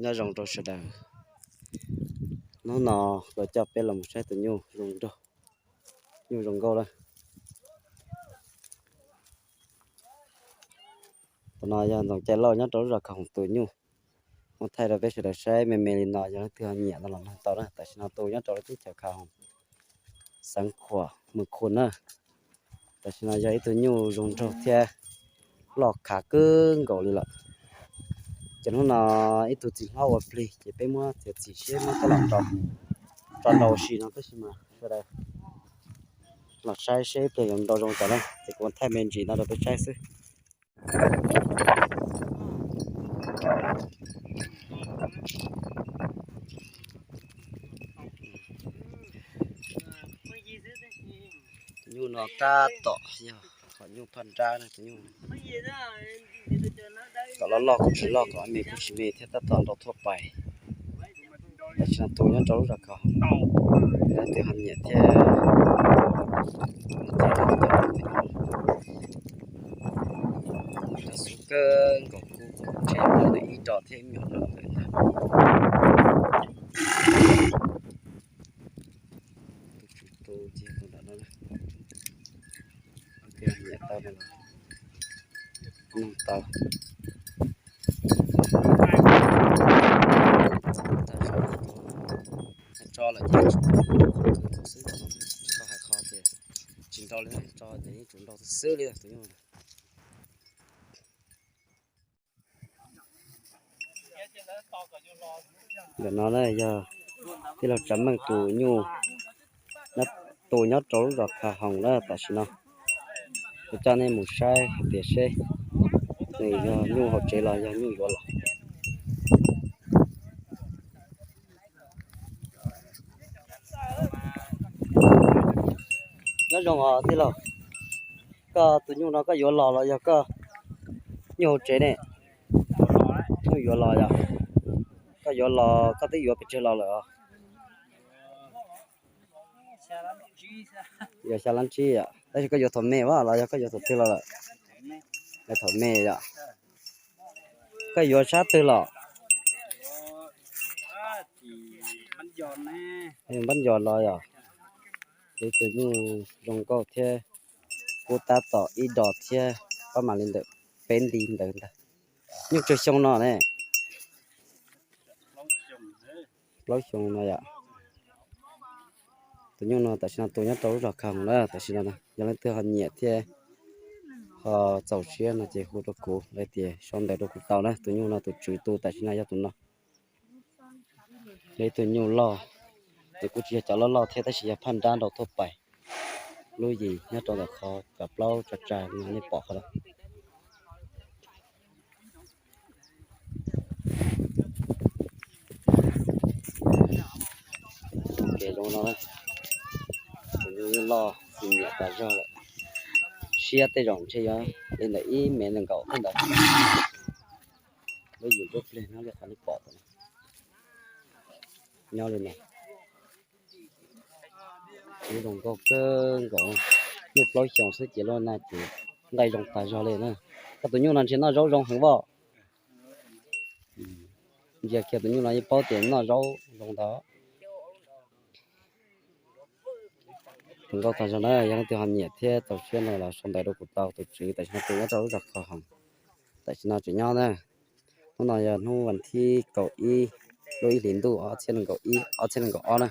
Nyob zoo rau sawv daws. Hnub no kuv coj peb los mus saib tus nyuj zoo nraug, nyuj zoo nkauj lawm. Tus no yog Ntxoov Cai Lauj nyob rau lub zos Kha Hoom tus nyuj. Muab thaij rau peb sawv daws saib me me li no, yog leej twg ho nyiam no los mloog tau na. Tam sim no tus nyob rau lub teb chaws Kha Hoom, xeev Khuam, Moos Khum na. Tam sim no yog ib tug nyuj zoo nraug thiab loj khav kawg nkaus li lawm. Ces hnub no ib tug txiv hlob ua plig ces peb muab txiav txim siab muab coj los tso rau ua si no tab sis mas sawv daws los saib seb ib pliag yuav nrau zoo cas na, ces kuv thaij me ntsis no rau peb saib xwb. Nyuj no tab tom yog qhov nyuj phaj nrab na, tus nyuj tom loj loj kuj tsis loj, kom me kuj tsis me thiab, tab tom nrau thuaj pais. Tam sim no tus nyob rau lub zos Kha Hoom, leej twg ho nyiam thiab xub kawg nkaus kuj tshem ib dos thiab ib nyuag no ntawd ntag. Tus tswv tu ces tus nram no, leej twg nyiam tau no los mloog tau. Tso lawm ces tsis tau hais qhov tias tsis nrau li, tso ces yeej tsuas nrau xwb li tus nyuj. Ntawm no na yog tij laug Tsav Meej tus nyuj, tus nyob rau lub zos Kha Hoom na. Tam sim no kuv coj nej mus saib hais tias seb nws yog nyuj hauv tsev los yog nyuj yuav los. Nyob zoo os tij laug, koj tus nyuj no koj yuav los los yog koj nyuj hauv tsev ne? Nyuj yuav los yog? Koj yuav los koj twb yuav pes tsawg los lawm os? Yuav xya lab tsib yom, tab sis koj yuav thaum me los yog koj yuav thaum twg los lawm? Yuav thaum me yom. Koj yuav sab twg los? Npab nco los yom. Ib tug nyuj zoo nkauj thiab, kub tab tom ib dos thiab, pab mam li ntawm peb nti ntawd ntag. Nyuj tsawg xyoo no ne? Plaub xyoo no yom. Tus nyuj no tam sim no tus nyob rau lub zos Kha Hoom na. Tam sim no yog leej twg ho nyiam thiab ho txaus siab no ces hu rau kuv los tias sau ntawv rau kuv tau na. Tus nyuj no tus tswv tu tam sim no yog tus no. Yog ib tug nyuj loj, ces kuj tsis yog cov loj loj thiab tab sis yog phaj nrab nrau thuaj pais. Lub yim nyob rau ntawm qhov cov plaub tsa tsa no nej pom qhov no. Kev zoo no, tus nyuj loj txim nyiam tas zog lawm. Siab tej zaum ntshe yog li ntawm ib mev nees nkaum tej ntawd. Lub yim nruab plig nyob li qhov nej pom, nyob li no. Kuv zoo nkauj kawg nkaus, nyuj plaub xyoos xwb ces lub no ces nqaij zoo tas zog li na. Koj tus nyuj no ntshe noj zaub zoo heev vaj. Ntsia kiag tus nyuj no yeej paub tias noj zaub zoo ntag. Zoo nkauj tas zog na, yog leej twg ho nyiam thiab txaus siab no los sau ntawv rau kuv tau. Tus tswv tam sim no tus nyob rau lub zos Kha Hoom, tam sim no tseem nyob na. Hnub no yog hnub vas thib kaum ib lub ib hlis ntuj ob txhiab nees nkaum ib, ob txhiab nees nkaum ob na.